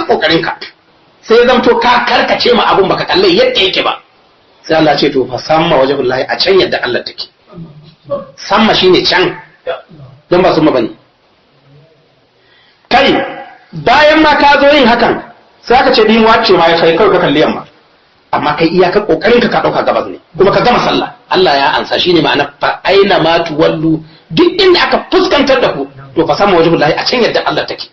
kokarin ka sai ya zamto ka karkace ma abun baka kalle yadda yake ba. Sai Allah ce to fa samma wajhullahi, a can yadda Allah take. Samma shine can, don ba summa bane. Kai bayan ma ka zo yin hakan sai aka ce din wace ma ya kai kawai ka kalli yamma, amma kai iyaka kokarin ka dauka gabas ne kuma ka gama sallah, Allah ya ansa. Shine ma'ana fa aina ma tuwallu, duk inda aka fuskantar da ku to fa sama wajhullahi, a can yadda Allah take.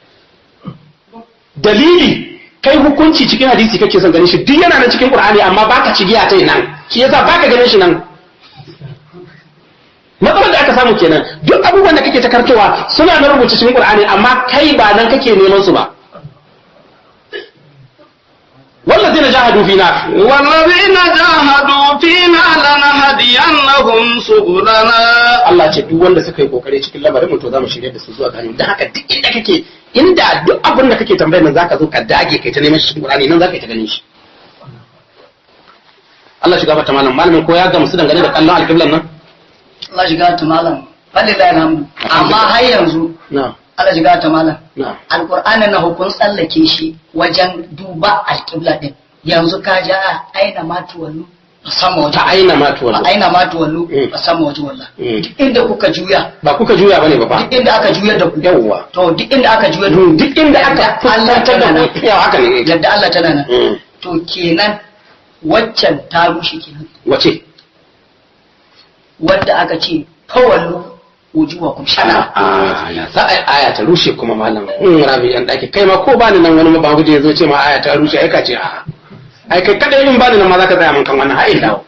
Dalili kai hukunci cikin hadisi kake son ganin shi, duk yana nan cikin Qur'ani amma baka ci giya tai nan, shi yasa baka ganin shi nan. Matsalar da aka samu kenan, duk abubuwan da kake ta kartowa suna nan rubuce cikin Qur'ani amma kai ba nan kake neman su ba. Wallazina jahadu fina, wallazina jahadu fina lanahdiyannahum subulana. Allah ce duk wanda suka yi kokari cikin lamarin mu to zamu shirye da su zuwa gani. Dan haka duk inda kake, inda duk abin da kake tambayar nan zaka zo ka dage kai ta neman shi cikin Qur'ani, nan zaka yi ta ganin shi. Allah shiga mata malam, malamin ko ya gamsu dangane da kallon alƙiblan nan? Allah shiga ta malam, falilahi alhamdu. Amma har yanzu na'am, Allah shiga ta malam, na'am, alqur'ani na hukun tsallake shi wajen duba alqibla din. Yanzu ka ja aina ma tuwallu sama waje, ta aina ma tuwallu, aina ma tuwallu sama waje wallah. Duk inda kuka juya, ba kuka juya bane ba fa, duk inda aka juyar da ku, yawwa, to duk inda aka juyar da ku, duk inda aka fuskantar da ku, yawa haka ne, yadda Allah tana nan. To kenan waccan ta rushe kenan. Wace? Wadda aka ce fawallu wujuhakum shana. Ya za a aya ta rushe kuma malam in rabi yan daki kai ma ko bani nan wani mabaguje ya zo ce ma aya ta rushe, ai ka ce a'a, ai kai kada irin bani nan ma zaka tsaya mun kan wannan ha'in dawo.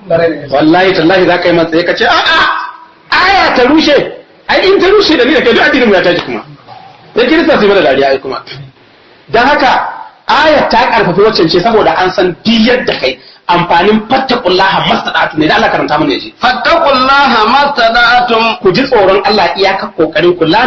Wallahi tallahi zaka yi matsayi ka ce a'a aya ta rushe, ai in ta rushe da ni da kai duk addinin mu ya tashi kuma. Sai kirista su yi mana dariya ai kuma. Dan haka aya ta karfafi waccan ce saboda an san duk yadda kai amfanin fattakullaha mastata'tum ne da Allah karanta mana yaji. Fattakullaha mastata'tum, ku ji tsoron Allah iyaka kokarin ku. La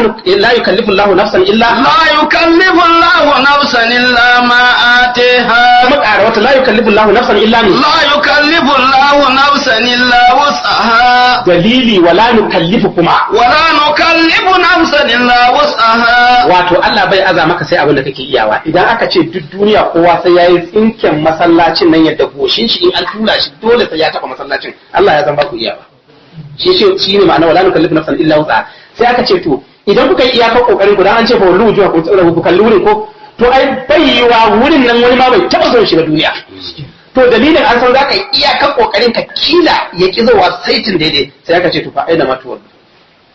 yukallifu Allahu nafsan illa, la yukallifu Allahu nafsan illa ma ataha. Kuma ƙara wata la yukallifu Allahu nafsan illa ni, la yukallifu Allahu nafsan illa wus'aha. Dalili wala nukallifu kuma, wala nukallifu nafsan illa wus'aha. Wato Allah bai aza maka sai abin da kake iyawa. Idan aka ce duk duniya kowa sai yayi tsinken masallacin nan yadda goshin shi in an tura shi dole sai ya taba masallacin, Allah ya zan ba ku iyawa. Shi ce shi ne ma'ana wala nukallifu nafsan illa wus'aha. Sai aka ce to idan kuka yi iyakar kokarin ku, dan an ce fa wallu wujuhakum tsara ku kalli wurin ko, to ai bai yiwa wurin nan wani ma bai taba son shi ba duniya. To dalilin an san zaka yi iyakar kokarin ka kila ya ki zowa saitin daidai, sai aka ce to fa aina ma tuwallu,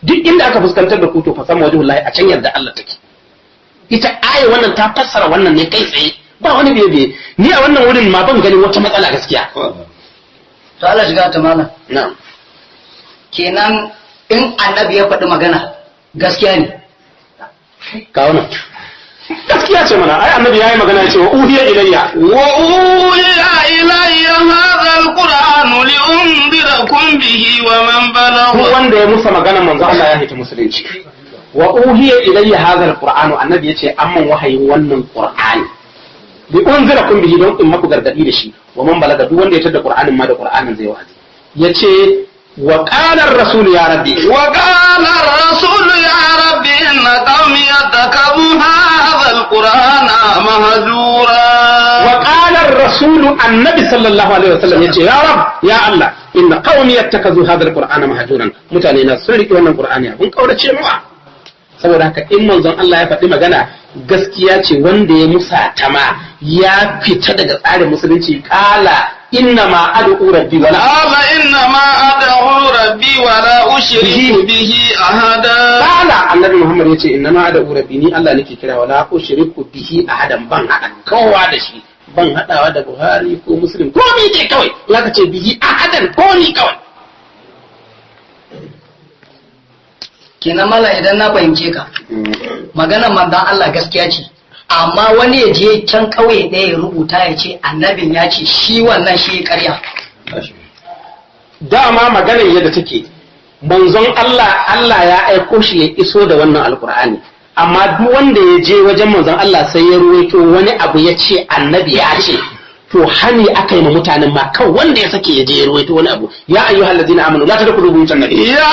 duk inda aka fuskantar da ku to fa sama wajhullahi, a can yadda Allah take. Ita aya wannan ta fassara wannan ne kai tsaye, ba wani biye biye. Ni a wannan wurin ma ban ganin wata matsala gaskiya. To Allah shiga ta malam. Na'am. Kenan in annabi ya faɗi magana gaskiya ne. Kawo nan. Gaskiya ce mana, ai annabi yayi magana ya ce wa uhiya ilayya, wa uhiya ilayya hadha alqur'anu li unzirakum bihi wa man balagha. Wanda ya musa magana manzo Allah ya hita musulunci. Wa uhiya ilayya hadha alqur'anu, annabi yace amman wahayin wannan qur'ani bi unzirakum bihi, don in maku gargadi da shi, wa man balaga, duk wanda ya tada qur'anin ma da qur'anin zai wa'azi. Yace wa qala ar-rasul ya rabbi, wa qala ar-rasul ya rabbi inna qaumi yattakabu hadha al-qur'ana mahjura. Wa qala ar-rasul, annabi sallallahu alaihi wasallam yace ya rab ya Allah inna qaumi yattakazu hadha al-qur'ana mahjuran, mutane na sun riki wannan qur'ani abun kaurace mawa. Saboda haka in manzon Allah ya faɗi magana gaskiya ce, wanda ya musa ta ma ya fita daga tsarin musulunci. Kala inna ma ad'u rabbi wala, qala inna ma ad'u rabbi wala ushriku bihi ahada. Kala annabi Muhammad yace inna ma ad'u rabbi, ni Allah nake kira, wala ushriku bihi ahadan, ban hada kowa da shi, ban hadawa da Buhari ko Muslim ko ni dai kawai zaka ce bihi ahadan ko ni kawai. Kenan mala idan na fahimce ka, maganar manzon Allah gaskiya ce, amma wani ya je can kauye ɗaya ya rubuta ya ce annabin ya ce shi wannan shi ƙarya. Dama maganar yadda take, manzon Allah Allah ya aiko shi ya iso da wannan alkur'ani, amma duk wanda ya je wajen manzon Allah sai ya ruwaito wani abu ya ce annabi ya ce, to hani aka yi ma mutanen ma kan wanda ya sake ya je ya ruwaito wani abu. Ya ayyuhal ladina amanu la tadkhulu buyutan nabi, ya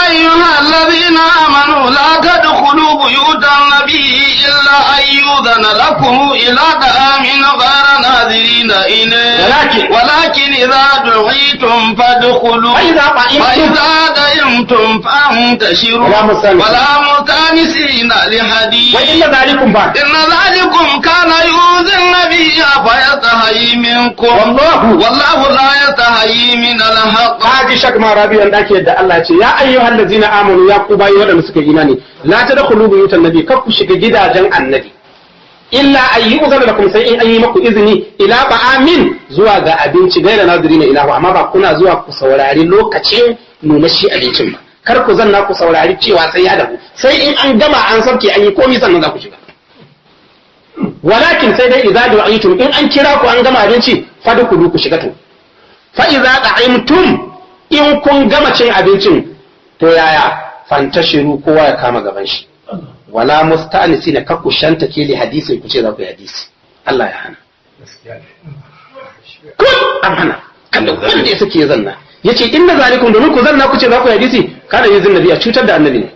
ayyuhal ladina amanu la tadkhulu buyutan nabi illa ayyudana lakum ila ناظرين إناه ولكن- ولكن إذا دعيتم فادخلوا فإذا طعمتم فإذا طعمتم فانتشروا ولا مستأنسين. ولا مستأنسين لحديث wa inna zalikum ba إن ذلكم كان يؤذي النبي فيستحيي منكم wallahu والله لا يستحيي من الحق kaji shak ma rabiyan dake yadda Allah ya ce ya ayyuhal ladzina amanu ya ku bayi waɗanda suka yi imani la tadkhulu buyutan nabi kar ku shiga gidajen annabi illa ayyuzana lakum sai in an yi maku izini ila ba'amin zuwa ga abinci gaira nazirina ilahu amma ba kuna zuwa ku saurari lokacin nuna shi abincin ba kar ku zanna ku saurari cewa sai ya dahu sai in an gama an sauke an yi komai sannan za ku shiga walakin sai dai idza du'itum in an kira ku an gama abinci fadkhulu ku shiga to fa idza da'imtum in kun gama cin abincin to yaya fantashiru kowa ya kama gaban shi wala musta'nisina kar ku shanta ke li hadisi ku ce za ku yi hadisi Allah ya hana kun an hana kada wanda ya sake ya zanna yace inna zalikum domin ku zanna ku ce za ku yi hadisi kada yuzin nabiya cutar da annabi ne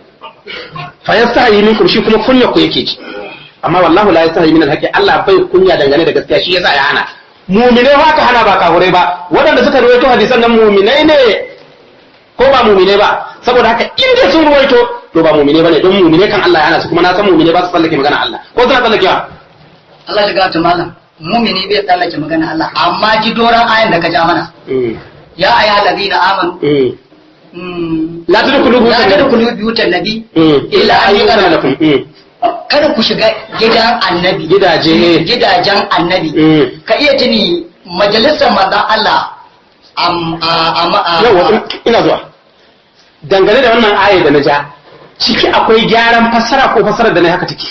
fa yastahi minkum shi kuma kunya ku yake ji amma wallahu la yastahi min alhaqi Allah bai kunya dangane da gaskiya shi yasa ya hana mu'minai haka hana ba kafurai ba waɗanda suka ruwaito hadisan nan mu'minai ne ko ba mu'minai ba saboda haka in dai sun ruwaito to ba mu'minai bane don mu'minai kan Allah ya hana su kuma na san mu'minai ba su tsallake magana Allah ko suna tsallakewa Allah shiga ta malam mumini bai tsallake magana Allah amma ji doran ayan da ka ja mana ya ayyuhal ladina amanu la tadkhulu la buyutan tadkhulu buyutan nabi illa an yu'zana lakum kada ku shiga gidan annabi Gidaje. Gidajen annabi ka iya tuni majalisar manzon Allah am a a yawa ina zuwa dangane da wannan aya da na ja ciki akwai gyaran fassara ko fassarar da na haka take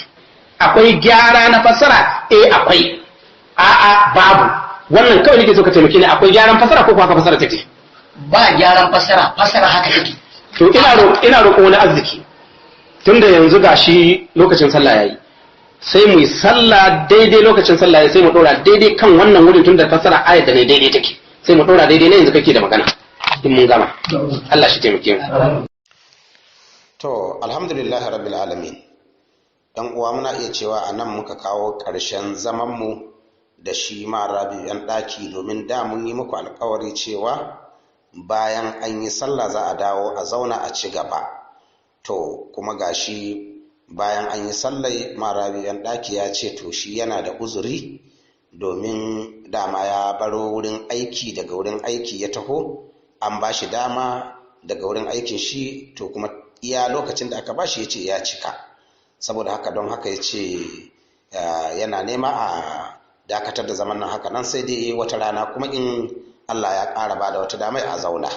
akwai gyara na fassara eh akwai a'a babu wannan kawai nake so ka taimake ni akwai gyaran fassara ko ko haka fassara take ba gyaran fassara fassara haka take to ina ro ina roƙo wani arziki tunda yanzu gashi lokacin sallah yayi sai mu yi sallah daidai lokacin sallah yayi sai mu dora daidai kan wannan wurin tunda fassara ayar da ne daidai take sai mu dora daidai ne yanzu kake da magana in mun gama Allah shi taimake mu To, alhamdulillahi rabbil alamin. ‘Yan uwa muna iya cewa a nan muka kawo ƙarshen zamanmu da shi ma rabi ‘yan ɗaki domin da mun yi muku alkawari cewa bayan an yi sallah za a dawo a zauna a ci gaba. To, kuma gashi bayan an yi sallai ma rabi ‘yan ɗaki ya ce to shi yana da uzuri domin dama ya baro wurin aiki daga wurin aiki ya taho an ba shi dama daga wurin aikin shi to kuma iya lokacin da aka bashi ya ce ya cika saboda haka don haka ya ce yana nema a dakatar da zaman nan haka nan sai dai wata rana kuma in Allah ya ƙara ba da wata dama a zauna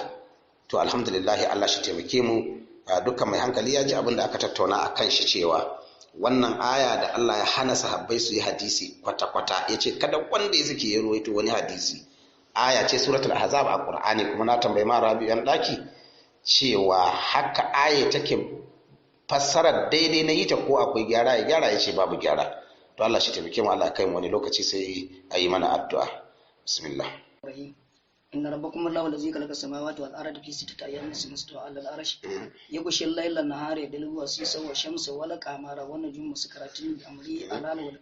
to alhamdulillahi Allah shi taimake mu dukkan mai hankali ya ji abin da aka tattauna a kan shi cewa wannan aya da Allah ya hana sahabbai su yi hadisi kwata-kwata ya ce kada wanda ya suke ya ruwaito wani hadisi aya ce suratul ahzab a qur'ani kuma na tambayi ma rabi yan daki cewa haka aya take fassarar daidai na yi ta ko akwai gyara ya gyara ya ce babu gyara to Allah shi taimake mu Allah kai mu wani lokaci sai a yi mana addu'a bismillah إن ربكم الله الذي خلق السماوات والأرض في ستة أيام ثم استوى على العرش يغشي الليل النهار يدلبه وسيسا والشمس والقمر والنجوم مسخرات بأمره ألا له